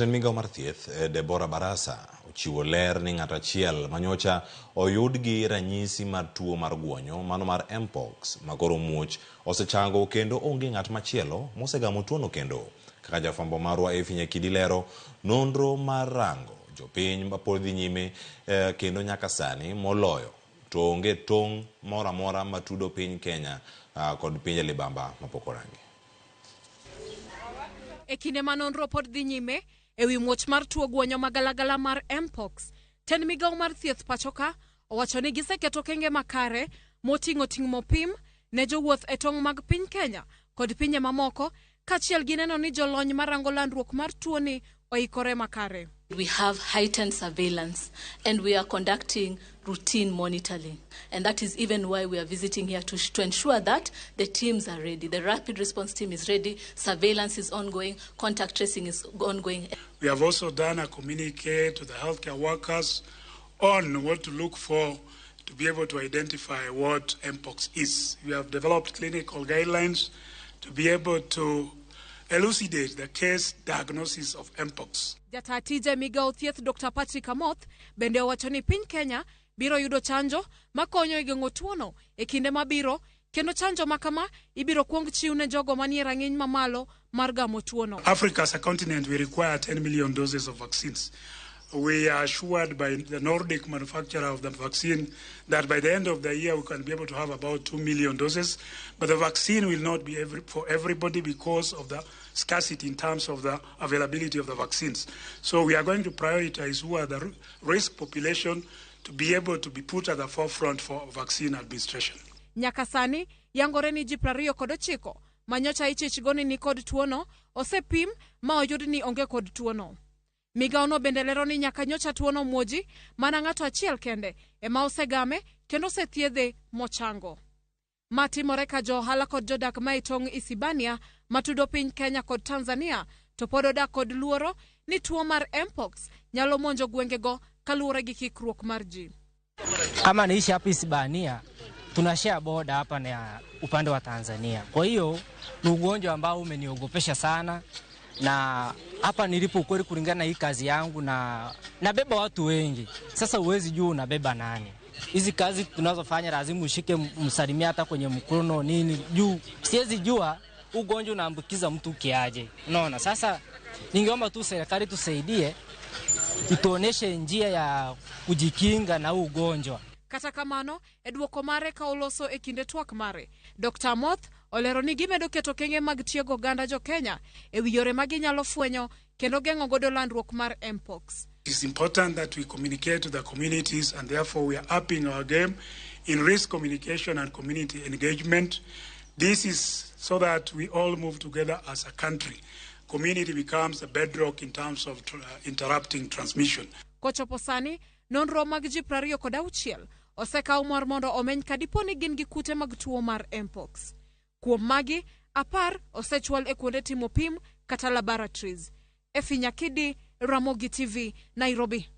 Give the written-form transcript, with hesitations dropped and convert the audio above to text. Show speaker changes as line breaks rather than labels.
Jatend migao mar thieth, Deborah Barasa, ochiwo ler ni ng'ato achiel manyocha oyud gi ranyisi mar tuo mar guonyo mano mar Mpox makoro muoch osechango kendo onge ng'at machielo mosegamo tuono kendo. Kaka jafwambo marwa Effie Nyakidi lero, nonro mar rango jopiny mapod dhi nyime kendo nyaka sani moloyo to onge tong' moro amora matudo piny Kenya kod pinje libamba mapok orangi.
E kinde ma nonro pod dhi nyime e wi muoch mar tuo guonyo magalagala mar Mpox, tend migawo mar thieth pachoka owacho ni giseketo okenge makare moting'o ting'o pim ne jowuoth e tong' mag piny Kenya kod pinje mamoko kaachiel gi neno ni jolony marango landruok mar tuoni oikore makare.
We have heightened surveillance and we are conducting routine monitoring. And that is even why we are visiting here to ensure that the teams are ready. The rapid response team is ready, surveillance is ongoing, contact tracing is ongoing.
We have also done a communique to the healthcare workers on what to look for to be able to identify what Mpox is. We have developed clinical guidelines to be able to elucidate the case diagnosis of Mpox.
Jata tije migao thieth Dr. Patrick Amoth bende owacho ni piny Kenya biro yudo chanjo makonyo e geng'o tuono e kinde mabiro kendo chanjo ma kama ibiro kuong chiw ne jogo manie rang'iny mamalo mar gamo tuono.
Africa as a continent, we require 10 million doses of vaccines. We are assured by the Nordic manufacturer of the vaccine that by the end of the year we can be able to have about 2 million doses. But the vaccine will not be for everybody because of the scarcity in terms of the availability of the vaccines. So we are going to prioritize who are the risk population to be able to be put at the forefront for vaccine administration.
Nyaka sani yangore ni ji 29 manyocha ichich go ni nikod tuono osepim ma oyud ni onge kod tuono. Migawono bende lero ni nyaka nyocha tuono muoji mana ng'ato achiel kende ema osegame kendo osethiedhe mochango. Ma timore ka jo ohala kod jodak ma e tong' Isibania matudo piny Kenya kod Tanzania to pod odak kod luoro ni tuo mar Mpox nyalo monjo gwengego kaluwore gi kikruok mar ji.
Kama naishi hapa Isibania, tunashare boda hapa na upande wa Tanzania. Kwa hiyo ni ugonjwa ambao umeniogopesha sana, na hapa nilipo kweli, kulingana na hii kazi yangu na nabeba watu wengi. Sasa huwezi jua unabeba nani. Hizi kazi tunazofanya lazima ushike msalimia hata kwenye mkono nini, juu siwezi jua ugonjwa unaambukiza mtu kiaje. Unaona, sasa ningeomba tu serikali tusaidie, ituoneshe njia ya kujikinga na huu ugonjwa.
Kata kamano, e duoko mare ka oloso e kinde twak mare, Dr. Amoth olero ni gimedo keto okenge mag tiego oganda jo Kenya e wi yore ma ginyalo fwenyo kendo geng'o godo landruok mar Mpox.
It is important that we communicate to the communities, and therefore we are upping our game in risk communication and community engagement. This is so that we all move together as a country. Community becomes a bedrock in terms of interrupting transmission.
Kochopo sani, nonro mag ji 26 osekaw mar mondo omeny kadipo ni gin gi kute mag tuo mar Mpox. Kuom magi, 10 osechwal e kuonde timo pim kata laboratories. Effie Nyakidi, Ramogi TV, Nairobi.